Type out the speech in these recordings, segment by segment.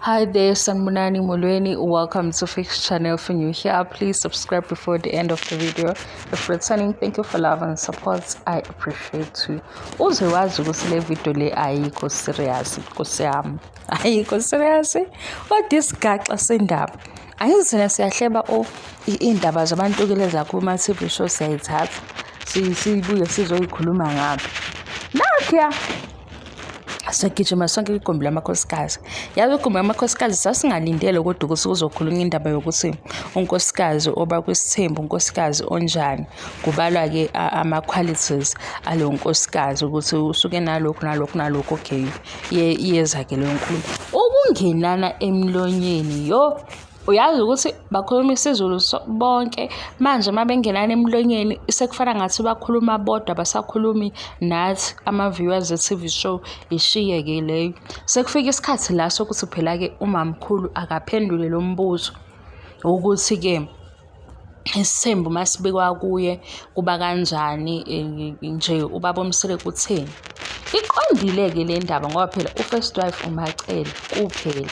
Hi there, Sanibonani Molweni. Welcome to Fix Channel. If you're new here, please subscribe before the end of the video. If returning, thank you for love and support. I appreciate you. Uze wazi ukuthi le video le ayikho serious, Nkosi yami. Ayikho serious. Kodwa isigaxa sendaba. Angithi thina siyahleba o iy'ndaba zabantu ke lezi kuma TV show siyayithatha. Sibuye sizoyikhuluma ngapha. Nakhuya sagijima sonke igumbi lamakhosikazi. Yazi igumbi lamakhosikazi sasingalindele kodwa ukuthi kuzokhulunywa indaba yokuthi unkosikazi oba kwisithembu unkosikazi onjani. Kubalwa-ke ama-qualities alowo nkosikazi ukuthi usuke nalokhu nalokhu nalokhu, okay. Iyeza-ke leyo nkulumo. Ukungenana emlonyeni yo uyazi ukuthi bakhuluma isiZulu bonke manje uma bengenana emlonyeni sekufana ngathi bakhuluma bodwa basakhulumi nathi ama-viewers e-TV show ishiye-ke leyo. Sekufika isikhathi la sokuthi phela-ke umamkhulu akaphendule lo mbuzo ukuthi-ke isithembu masibikwa kuye kuba kanjani nje ubaba uMseleku utheni. Iqondile-ke le ndaba ngoba phela u-first wife uMaCele kuphela.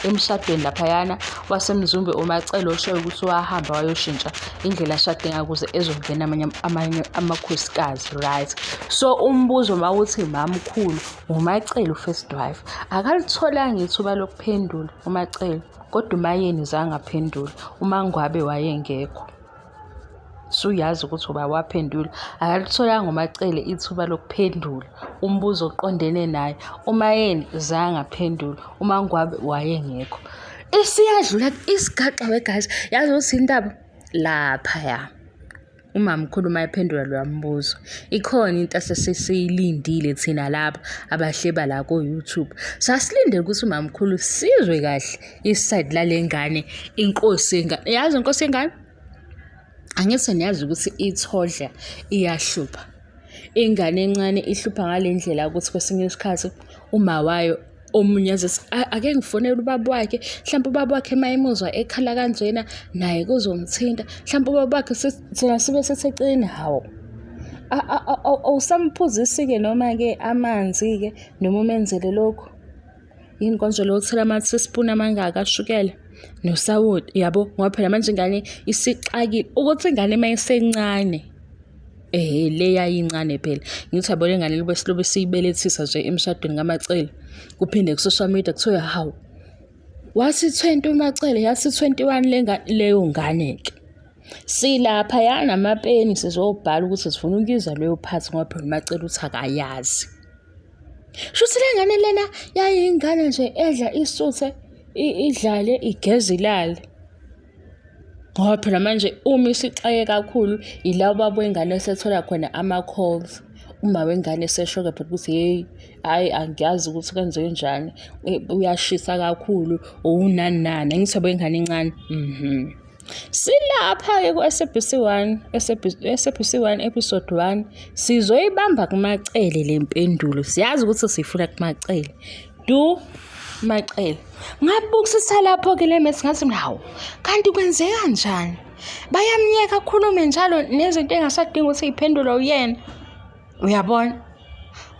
Emshadweni laphayana waseMzumbe uMaCele oshoyo ukuthi wahamba wayoshintsha indlela ashade ngayo ukuze ezongena amanye amanye amakhosikazi, right? So umbuzo mawuthi mamkhulu nguMaCele u-first wife, akalitholanga ithuba lokuphendula uMaCele. Kodwa uMaYeni zange aphendule, uMaNgwabe wayengekho. Suyazi ukuthi uba waphendula. Akalitholanga uMaCele ithuba lokuphendula umbuzo oqondene naye. UMaYeni zange aphendule, uMaNgwabe wayengekho. Isiyadlula isigaxa we guys, yazi ukuthi indaba laphaya. Umamkhulu uma ephendula loya mbuzo, ikhona into asesesiyilindile thina laba abahleba la ko-YouTube. Sasilindele ukuthi umamkhulu sizwe kahle isayidi lale ngane, inkosi yengane. Yazi inkosi yengane? Angithi niyazi ukuthi ithodla iyahlupha. Ingane encane ihlupha ngale ndlela ukuthi kwesinye isikhathi uma wayo omunye aze ake ngifonele ubaba wakhe mhlawumbe ubaba wakhe uma emuzwa ekhala kanjena naye kuzomthinta mhlawumbe ubaba wakhe thina sibe seseceleni hawu awusamphuzisi-ke noma-ke amanzi-ke noma umenzele lokhu yini konje lo uthela ama-teaspoon amangaka ashukela nosawoti yabo ngoba phela manje ingane isixakile ukuthi ingane uma isencane Ehhe le yayincane phela. Ngithi yabo le ngane libe silobe siyibelethisa nje emshadweni kaMaCele. Kuphinde ku-social media kuthiwe hawu wathi 20 uMaCele yathi 21 le ngane leyo ngane-ke. Silapha yanamapeni sizobhala ukuthi sifuna ukuyizwa leyo part ngoba phela uMaCele uthi akayazi. Shuthi le ngane lena yayiyingane nje edla isuthe idlale igeze ilale. Ngoba phela manje uma isixake kakhulu ila ubaba wengane esethola khona ama-calls. Uma wengane esesho-ke phela ukuthi hheyi, hhayi angiyazi ukuthi kwenzenjani, uyashisa kakhulu, unani nani. Angithi yabo ingane encane, mhm. Silapha-ke ku-S_A_B_C 1, S_A_B_C 1 episode 1, sizoyibamba kuMaCele le mpendulo. Siyazi ukuthi siyifuna kuMaCele. Du Macele. Ngabukisisa lapho-ke le mesi ngathi mina hawu kanti kwenzeka njani? Bayamyeka akhulume njalo nezinto engasadingi ukuthi iy'phendulwe uyena. Uyabona?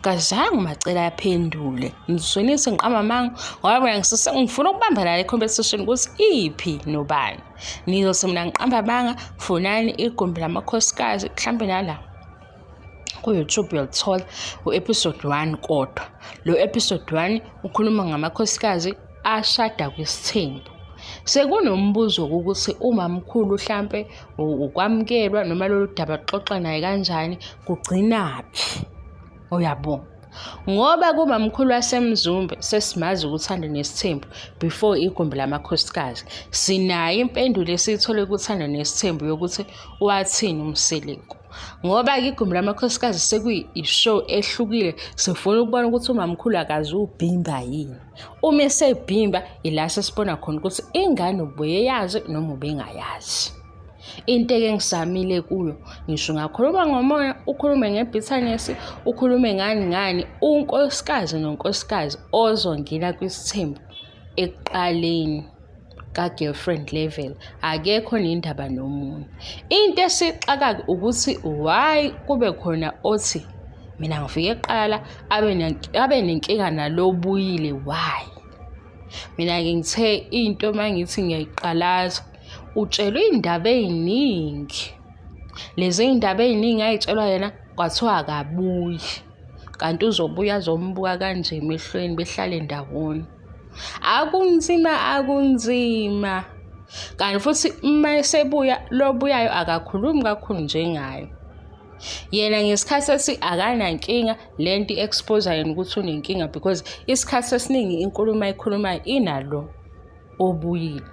Kazange uMacele aphendule. Ngizwinise ngiqamba amanga ngoba mina ngifuna ukubamba la le competition ukuthi iphi nobani. Nizothi mina ngiqamba amanga funani igumbi lamakhosikazi mhlampe nala. Ku-YouTube uyalithola u-episode 1 kodwa lo episode 1 ukhuluma ngamakhosikazi ashada kwisithembu. Sekunombuzo ukuthi umamkhulu hlampe ukwamukelwa noma lolu daba xoxa naye kanjani kugcinaphi uyabo ngoba kumamkhulu waseMzumbe sesimazi ukuthanda nesithembu before igumbi lamakhosikazi sinayo impendulo esiyithole kuthanda nesithembu yokuthi wathini uMseleku. Ngoba-ke igumbi lamakhosikazi sekuyi-show ehlukile, sifuna ukubona ukuthi umamkhulu akazubhimba yini. Uma esebhimba ila sesibona khona ukuthi ingane ubuyeyazi noma ubengayazi. Into eke ngisamile kuyo, ngisho ungakhuluma ngomoya, ukhulume nge-bitterness, ukhulume ngani ngani, unkosikazi nonkosikazi ozongena kwisithembu ekuqaleni. ka-girlfriend level akekho nendaba nomunye. Into esixaka-ke ukuthi why kube khona othi mina ngifike kuqala abe nenkinga nalo obuyile why? Mina-ke ngithe into uma ngithi ngiyayiqalaza, utshelwe iy'ndaba ey'ningi. Lezi iy'ndaba ey'ningi ay'tshelwa yena kwathiwa akabuyi, kanti uzobuya azombuka kanje emehlweni behlale ndawonye. Akunzima, akunzima. Kanti futhi uma esebuya, lo obuyayo akakhulumi kakhulu njengaye. Yena ngesikhathi ethi akanankinga le nto i-expose yena ukuthi unenkinga because isikhathi esiningi inkulumo ayikhulumayo inalo obuyile.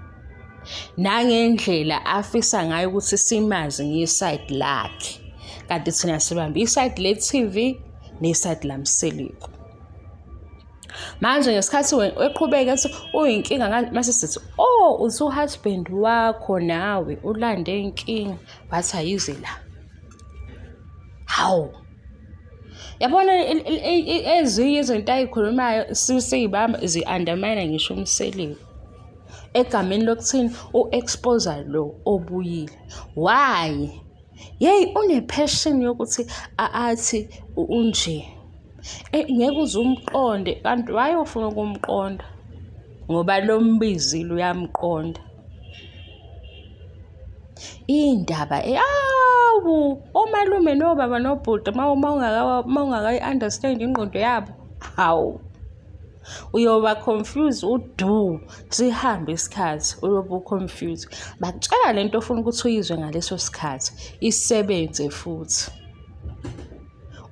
Nangendlela afisa ngayo ukuthi simazi ngesayidi lakhe. Kanti thina sibambe isayidi le-T_V nesayidi laMseleku. Manje ngesikhathi eqhubeka ethi uyinkinga mase sithi oh uthi uhusband wakho nawe ulande inkinga wathi ayize la. Hawu. Yabona ezinye izinto ayikhulumayo siyibamba zi-undermine ngisho uMseleku. Egameni lokuthini u-expose lo obuyile. Why? Yeyi une-passion yokuthi athi unje. Eyi ngeke uze umqonde kanti why ufuna ukumqonda? Ngoba lo mbizile uyamqonda. Iy'ndaba awu omalume nobaba nobhuti uma uma ungakayi-understand ingqondo yabo, hawu. Uyoba confused udu sihambe isikhathi uyobe u-confused. Bakutshela le nto ofuna ukuthi uyizwe ngaleso sikhathi isebenze futhi.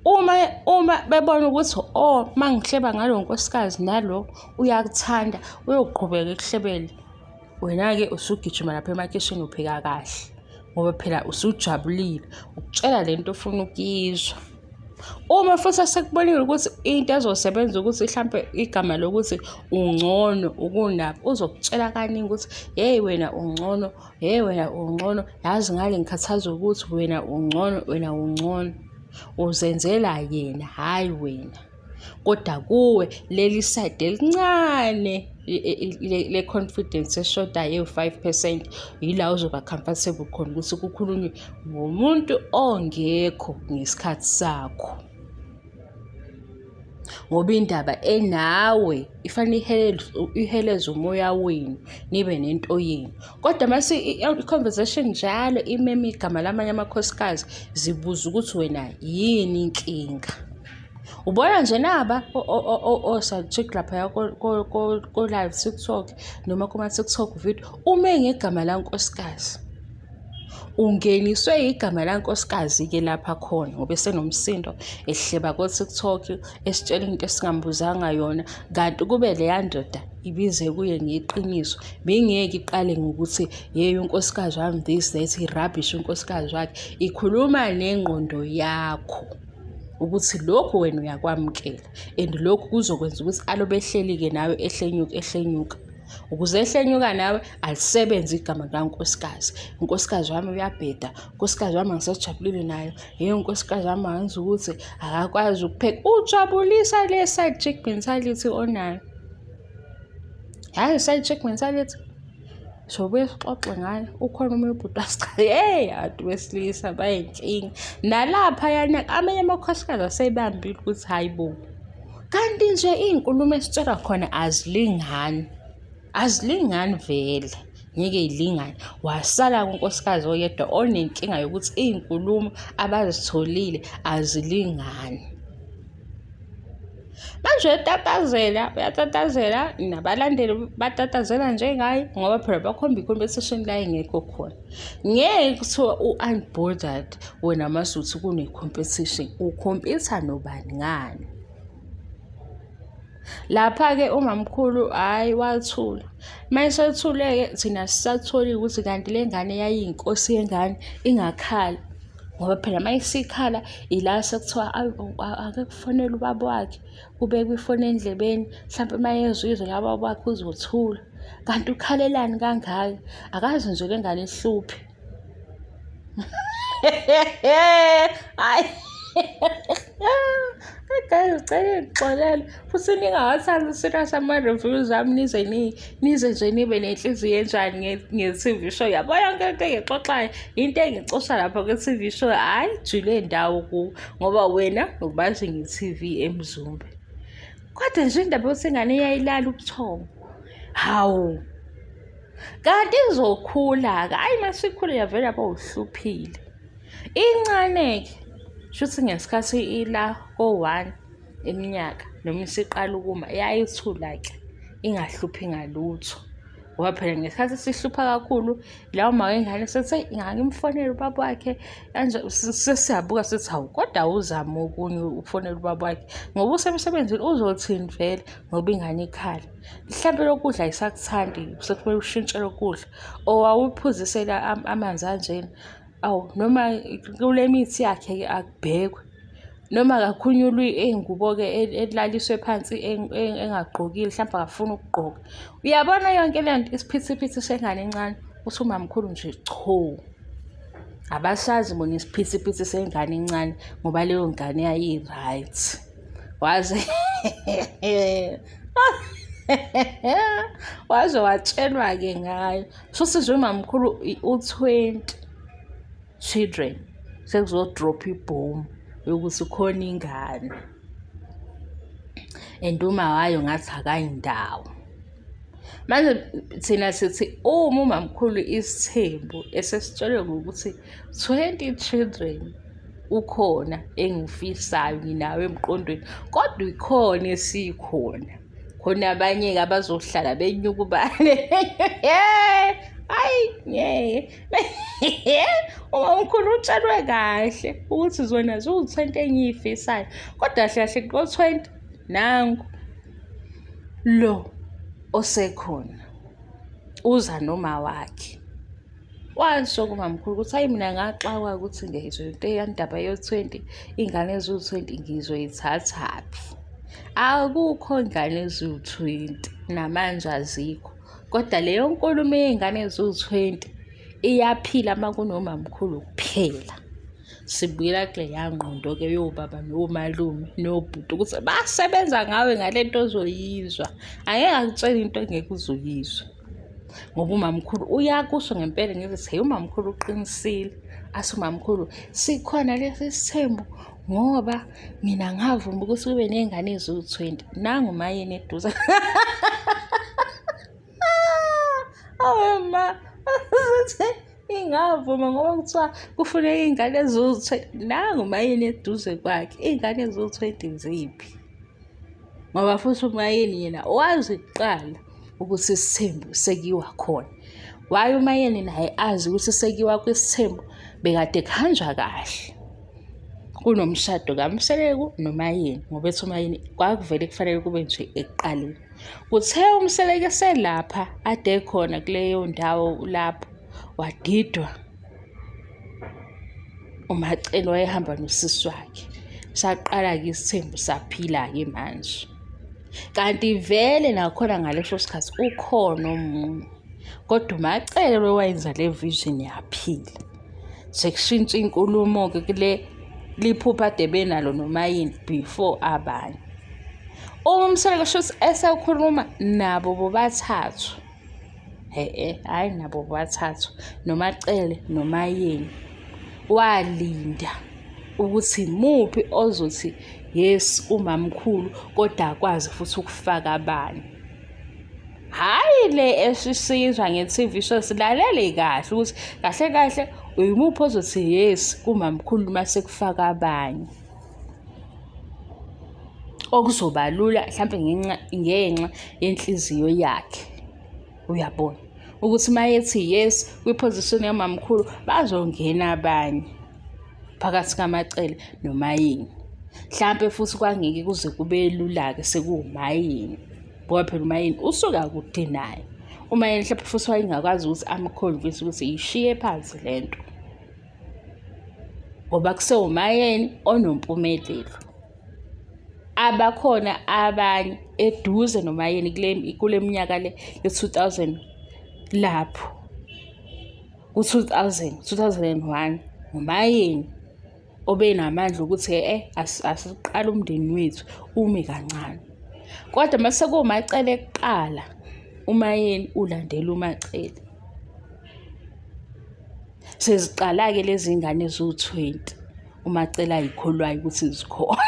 Uma bebona ukuthi oh uma ngihleba ngalo nkosikazi nalo uyakuthanda uyoqhubeka ekuhlebele. Wena-ke usugijima lapha emakhishini upheka kahle ngoba phela usujabulile ukutshela le nto ofuna ukuyizwa. Uma futhi esekubonile ukuthi into ezosebenza ukuthi hlampe igama lokuthi ungcono ukunabo uzokutshela kaningi ukuthi hheyi wena ungcono, hheyi wena ungcono, yazi ngale ngikhathazwa ukuthi wena ungcono, wena ungcono. Uzenzela yena, hhayi wena. Kodwa kuwe leli side elincane le-confidence eshodayo ewu-5 percent yila uzoba comfortable khona ukuthi kukhulunywe ngomuntu ongekho ngesikhathi sakho. Ngoba indaba enawe ifanele iheleze umoya wenu nibe nento yenu. Kodwa mase i-conversation njalo imema igama lamanye amakhosikazi zibuza ukuthi wena yini inkinga. Ubona nje naba o-side laphaya ko-live TikTok noma kuma-TikTok video ume ngegama lankosikazi. Ungeniswe igama lankosikazi-ke lapha khona ngoba esenomsindo ehleba ko-TikTok esitshela into esingambuzanga yona kanti kube leya ndoda ibize kuye ngeqiniso bingeke iqale ngokuthi yeyi unkosikazi wami this that i-rubbish unkosikazi wakhe ikhuluma nengqondo yakho ukuthi lokhu wena uyakwamukela and lokhu kuzokwenza ukuthi alobe ehleli-ke nawe ehlenyuka ehlenyuka ukuze ehlenyuka nawe alisebenze igama likankosikazi unkosikazi wami uyabheda unkosikazi wami angisajabulile nayo yeyi unkosikazi wami angenza ukuthi akakwazi ukupheka ujabulisa le side chick mentality onayo hhayi side chick mentality sobuye sixoxe ngayo ukhona omunye ubhuti wasichaza hey abantu besilisa bayinkinga nalaphayana amanye amakhosikazi aseyibambile ukuthi hayi bo kanti nje iy'nkulumo esitshelwa khona azilingani azilingani vele ngeke yilingane wasala kunkosikazi oyedwa onenkinga yokuthi iy'nkulumo abazitholile azilingani. Manje uyatatazela, uyatatazela nabalandeli batatazela njengaye ngoba phela bakhomba i-competition la engekho khona. Ngeke kuthiwa u-unbothered wena masuthi kune-competition, ukhompyutha nobani ngani? Lapha-ke umamkhulu hhayi wathula. Uma esethule-ke thina sisatholile ukuthi kanti le ngane yayiyinkosi yengane ingakhali. Ngoba phela uma isikhala ila sekuthiwa ake kufonele ubaba wakhe, kubekwe ifoni endlebeni, mhlampe uma ezwa izwi likababa wakhe uzothula. Kanti ukhalelani kangaka? Akazi nje le ngane ihluphe. Hayi. Guys, ngicela ningixolele futhi ningawathandi userious ama-reviews ami nize nize nje nibe nenhliziyo enjani nge-T_V show. Yabo yonke into engixoxayo into engicosha lapha kwi-T_V show hhayi jule ndawo kuwo ngoba wena ubazi nge-T_V eMzumbe. Kodwa nje indaba yokuthi ingane iyayilala ubuthongo. Hawu, kanti izokhula-ke, hhayi masikhule yavele yaba uhluphile. Incane-ke, shuthi ngesikhathi ila ko-one iminyaka noma isiqala ukuma yayithula-ke ingahluphi ngalutho. Ngoba phela ngesikhathi sihlupha kakhulu lawo ma wengane sethi eyi ngangimfonela ubaba wakhe kanje sesiyabuka sithi hawu kodwa awuzame okunye ufonele ubaba wakhe ngoba usemsebenzini uzothini vele ngoba ingane ikhala. Mhlampe lokudla ayisakuthandi sekumele ushintshe lokudla or awuphuzisela amanzi anjena. Awu noma kule mithi yakhe-ke akubhekwe noma akakhunyulwe iy'ngubo-ke elaliswe phansi engagqokile mhlawumbe akafuni ukugqoka. Uyabona yonke le nto isiphithiphithi sengane encane uthi umamkhulu nje cho. Abasazi bona isiphithiphithi sengane encane ngoba leyo ngane yayi-right. Waze waze watshelwa-ke ngayo. Shuthi nje umamkhulu u-20 children sekuzodrop ibhomu yokuthi khona ingane and uma wayo ngathi akayindawo. Manje thina sithi uma umamkhulu isithembu esesitshelwe ngokuthi 20 children ukhona engifisayo nginawo emqondweni kodwa ikhona esikhona. Khona abanye-ke abazohlala benyukubale. Hayi ngeke. Umamkhulu utshelwe kahle ukuthi zona ziwu-twenty engiyifisayo kodwa kahle kahle ko-twenty nangu lo osekhona uza noma wakhe. Washo kumamkhulu ukuthi hayi mina ngaxakwa ukuthi ngizwe into eyandaba yo-twenty, iy'ngane eziwu-twenty ngizoyithathaphi. Akukho ngane eziwu-twenty namanje azikho, kodwa leyo nkulumo yey'ngane eziwu-twenty iyaphila uma kunomamkhulu kuphela. Sibuyela kuleya ngqondo-ke yobaba nomalume nobhuti ukuthi basebenza ngawe ngale nto ozoyizwa. Angeke akutshele into engeke uze uyizwe. Ngoba umamkhulu uyakusho ngempela ngithi hey umamkhulu uqinisile. Athi umamkhulu sikhona lesi sithembu ngoba mina ngavuma ukuthi kube ney'ngane eziwu-twenty. Nangu umayeni eduze. Awe ma, ingavuma ngoba kuthiwa kufuneka iy'ngane eziwu-twenty. Nangu umayeni eduze kwakhe, iy'ngane eziwu-twenty ziphi? Ngoba futhi uMayeni yena wazi kuqala ukuthi isithembu sekuyiwa khona. Why uMayeni naye azi ukuthi sekuyiwa kwisithembu bekade kuhanjwa kahle kunomshado kaMseleku noMayeni ngoba ethi uMayeni kwakuvele kufanele kube nje ekuqaleni. Kuthe uMseleku eselapha ade khona kuleyo ndawo lapho wadidwa uMacele wayehamba nosisi wakhe. Saqala-ke isithembu saphila-ke manje. Kanti vele nakhona ngaleso sikhathi ukhona omunye, kodwa uMacele lo wayenza le vision yaphila. Sekushintsha inkulumo-ke kule liphupho ade benalo noMayeni before abanye. Uma uMseleku shuthi esekhuluma nabo bobathathu. Hhe-e, hhayi nabo bobathathu, noMaCele noMaYeni. Walinda ukuthi imuphi ozothi yes kumamkhulu kodwa akwazi futhi ukufaka abanye. Hhayi le esisizwa nge-T_V show, silalele kahle ukuthi kahle kahle uyimuphi ozothi yes kumamkhulu uma sekufaka abanye. Okuzoba lula hlampe ngenxa ngenxa yenhliziyo yakhe. Uyabona ukuthi uma ethi yes kwi-position yamamkhulu bazongena abanye phakathi kaMaCele noMayeni. Hlampe futhi kwangeke kuze kube lula-ke sekuwuMayeni ngoba phela uMayeni usuka kude naye. UMayeni hlampe futhi wayengakwazi ukuthi amkhonvinse ukuthi yishiye phansi le nto. Ngoba kusewuMayeni onompumelelo. Abakhona abanye eduze noMayeni kule kule minyaka le ye-2000 lapho ku-2000, 2001 nguMayeni obenamandla ukuthi e-e asiqale umndeni wethu ume kancane. Kodwa uma sekuwuMaCele kuqala, uMayeni ulandela uMaCele. Seziqala-ke lezi ngane eziwu-20 uMaCele ayikholwayo ukuthi zikhona.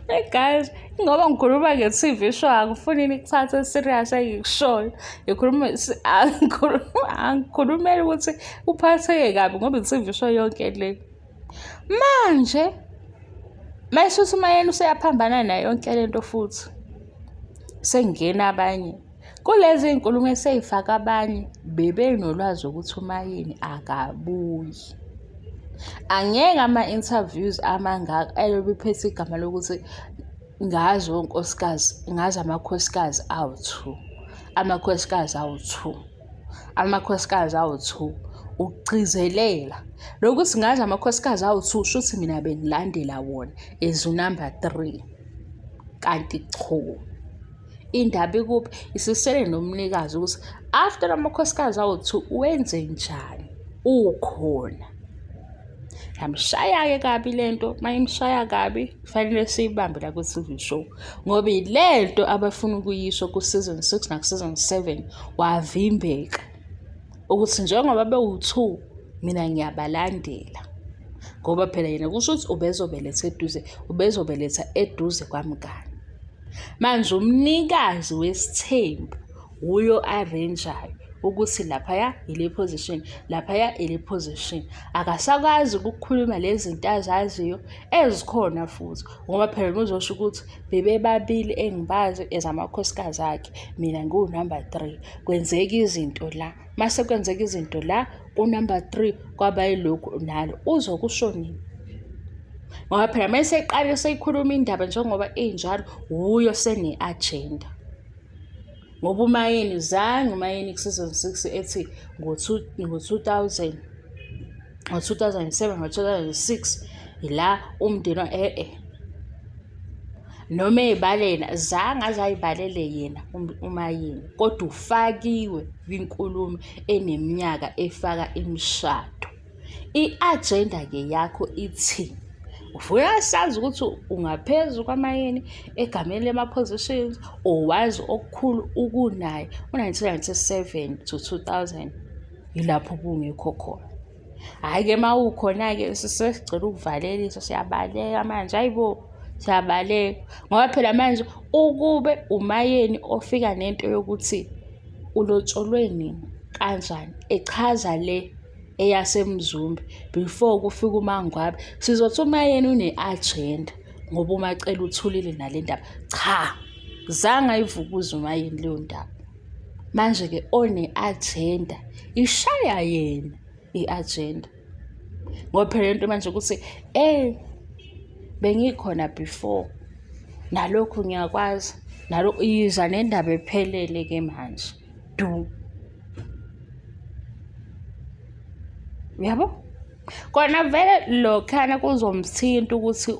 Hey guys, ngoba ngikhuluma nge-TV show angifuni nikuthathe serious engikushoyo. Ngikhuluma angikhulumeli ukuthi uphatheke kabi ngoba i-TV show yonke le. Manje mayisuthi uMayeni useyaphambana nayo yonke lento futhi. Sengena abanye. Kulezi iy'nkulumo esey'faka abanye bebenolwazi ukuthi uMayeni akabuyi. Angeke ama-interviews amangaka elobe iphethe igama lokuthi ngazi onkosikazi, ngazi amakhosikazi awu-two, amakhosikazi awu-two, amakhosikazi awu-two. Ukugcizelela lokuthi ngazi amakhosikazi awu-two shuthi mina bengilandela wona as unumber three, kanti cho. Indaba ikuphi? Isisele nomnikazi ukuthi after amakhosikazi awu-two wenze njani? Ukhona. Yamshaya-ke kabi le nto, uma imshaya kabi kufanele siyibambe la kwi-TV show ngoba ile nto abafuna ukuyisho ku-season 6 naku-season 7 wavimbeka ukuthi njengoba bewu-two mina ngiyabalandela ngoba phela yena kusho ukuthi ubezobeletha eduze ubezobeletha eduze kwamngani. Manje umnikazi wesithembu wuye o-arrange-ayo ukuthi laphaya ile position, laphaya ile position. Akasakwazi ukukhuluma lezi zinto azaziyo ezikhona futhi ngoba phela uzosho ukuthi bebebabili engibazi as amakhosikazi akhe, mina ngiwunamba three. Kwenzeka izinto la, mase kwenzeka izinto la kunamba 3 kwaba yilokhu nalo uzokusho nini ngoba phela uma eseqale seyikhuluma indaba njengoba injalo wuyo sene-agenda ngoba umayeni zange umayeni ku-season 6 ethi ngo-2000 ngo-2007 ngo-2006 ila umndeni e-e Noma eyibalela zange aze ayibalele yena uMayeni kodwa ufakiwe kwinkulumo eneminyaka efaka imishado. I-agenda-ke yakho ithini? Ufuna sazi ukuthi ungaphezu kwaMayeni egameni lema-positions or wazi okukhulu ukunaye. U-1997 to 2000 yilapho ubungekho khona. Hhayi-ke uma ukhona-ke sesigcela ukuvalelisa siyabaleka manje, hhayi bo, siyabaleka. Ngoba phela manje ukube uMayeni ofika nento yokuthi ulotsholwe nini, kanjani, echaza le eyaseMzumbe before kufike uMangwabe, sizothi uMayeni une-agenda ngoba uMaCele uthulile nale ndaba. Cha, zange ayivukuze uMayeni leyo ndaba. Manje-ke one-agenda ishaya yena i-agenda ngoba phela lento manje ukuthi eh bengikhona before nalokhu ngiyakwazi nalo iza nendaba ephelele ke manje du uyabo kona vele lokhana kuzomthinta ukuthi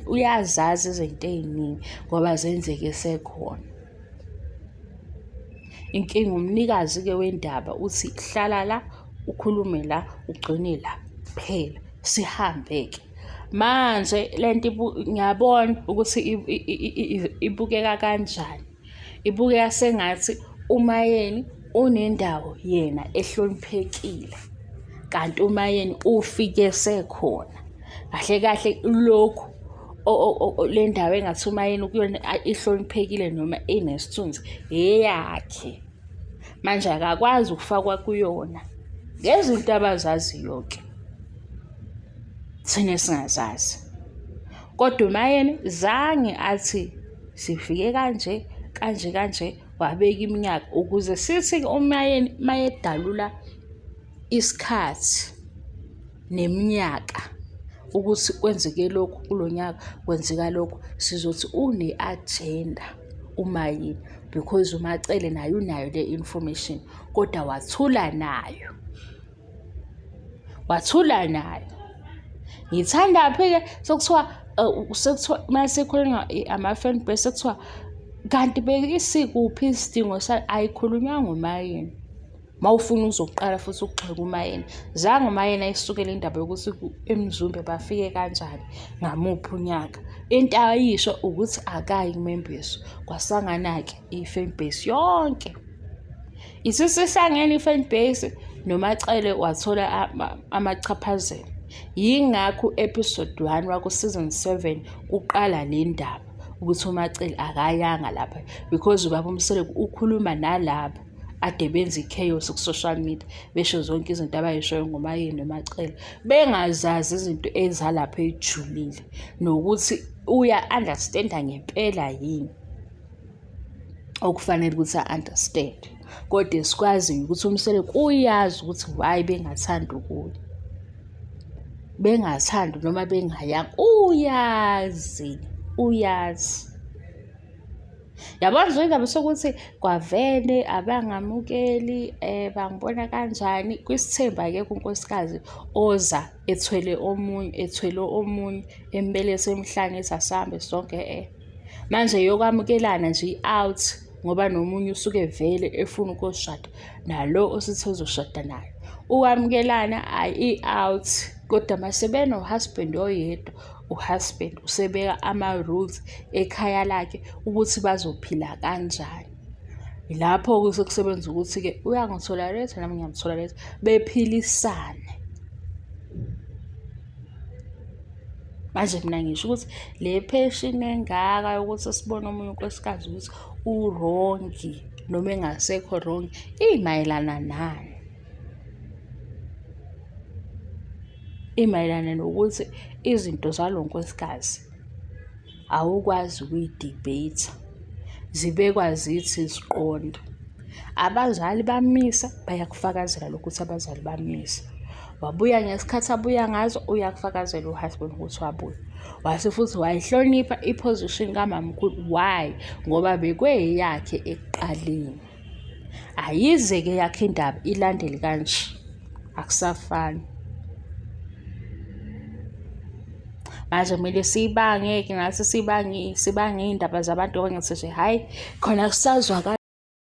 uyazazi izinto ey'ningi ngoba zenzeke sekhona. Inkinga umnikazi-ke wendaba uthi hlala la, ukhulume la, ugcine la kuphela, sihambe-ke. Manje le nto ngiyabona ukuthi ibukeka kanjani. Ibukeka sengathi uMayeni unendawo yena ehloniphekile, kanti uMayeni ufike sekhona. Kahle kahle lokhu le ndawo engathi uMayeni kuyona ihloniphekile noma inesithunzi eyakhe. Manje akakwazi ukufakwa kuyona ngezinto abazaziyo-ke thina esingazazi. Kodwa uMayeni zange athi sifike kanje kanje kanje wabeka iminyaka ukuze sithi uMayeni mayedalula isikhathi neminyaka ukuthi kwenzeke lokhu kulo nyaka kwenzeka lokhu sizothi une-agenda uMayeni because uMaCele naye unayo le information kodwa wathula nayo wathula nayo. Ngithandaphi-ke sekuthiwa sekuthiwa uma sekhulunywa ama-fan base sekuthiwa kanti bekisikuphi isidingo ayikhulunywanga uMayeni. Uma ufuna uzoqala futhi ukugxeka uMayeni. Zange uMayeni ayisukele indaba yokuthi eMzumbe bafike kanjani, ngamuphi unyaka. Into ayisho ukuthi akayi kumembeso. Kwasangana-ke i-fan base yonke. Isisihlangene i-fan base noMaCele wathola amachaphazelo. Yingakho u-episode 1 waku-season 7 kuqala le ndaba ukuthi uMaCele akayanga lapha because ubaba uMseleku ukhuluma nalaba ade benza i-chaos ku-social media besho zonke izinto abayishoyo ngoMaYeni noMaCele bengazazi izinto ezalapha ejulile nokuthi uya-understand-a ngempela yini okufanele ukuthi a-understand kodwa esikwaziyo ukuthi uMseleku uyazi ukuthi why bengathandi ukuya bengathandi noma bengayanga uyazi uyazi yabona nje indaba sokuthi kwavele abangamukeli um bangibona kanjani kwisithembu akekho unkosikazi oza ethwele omunye ethwele omunye embelethe emhlane ethi asihambe sonke eh manje yokwamukelana nje i-out ngoba nomunye usuke vele efuna ukuyoshada nalo osithe uzoshada naye ukwamukelana ayi i-out kodwa mase beno-husband oyedwa uhusband usebeka ama-rules ekhaya lakhe ukuthi bazophila kanjani. Yilapho-ke sekusebenza ukuthi-ke uyangitholerate nami ngiyamtholerate bephilisane. Manje mina ngisho ukuthi le passion engaka yokuthi sibone omunye unkosikazi ukuthi urongi noma engasekho wrong imayelana nani? Imayelana nokuthi izinto zalo nkosikazi awukwazi ukuyi-debate-a, zibekwa zithi ziqonde. Abazali bamisa, bayakufakazela lokho ukuthi abazali bamisa. Wabuya ngesikhathi abuya ngaso, uyakufakazela u-husband ukuthi wabuya. Wase futhi wayihlonipha i-position kamamkhulu. Why? Ngoba bekweyakhe ekuqaleni. Ayize-ke yakhe indaba ilandele kanje, akusafani. Manje kumele siyibange-ke ngathi sibange sibange iy'ndaba zabantu ngoba ngithi nje hhayi khona kusazwakala.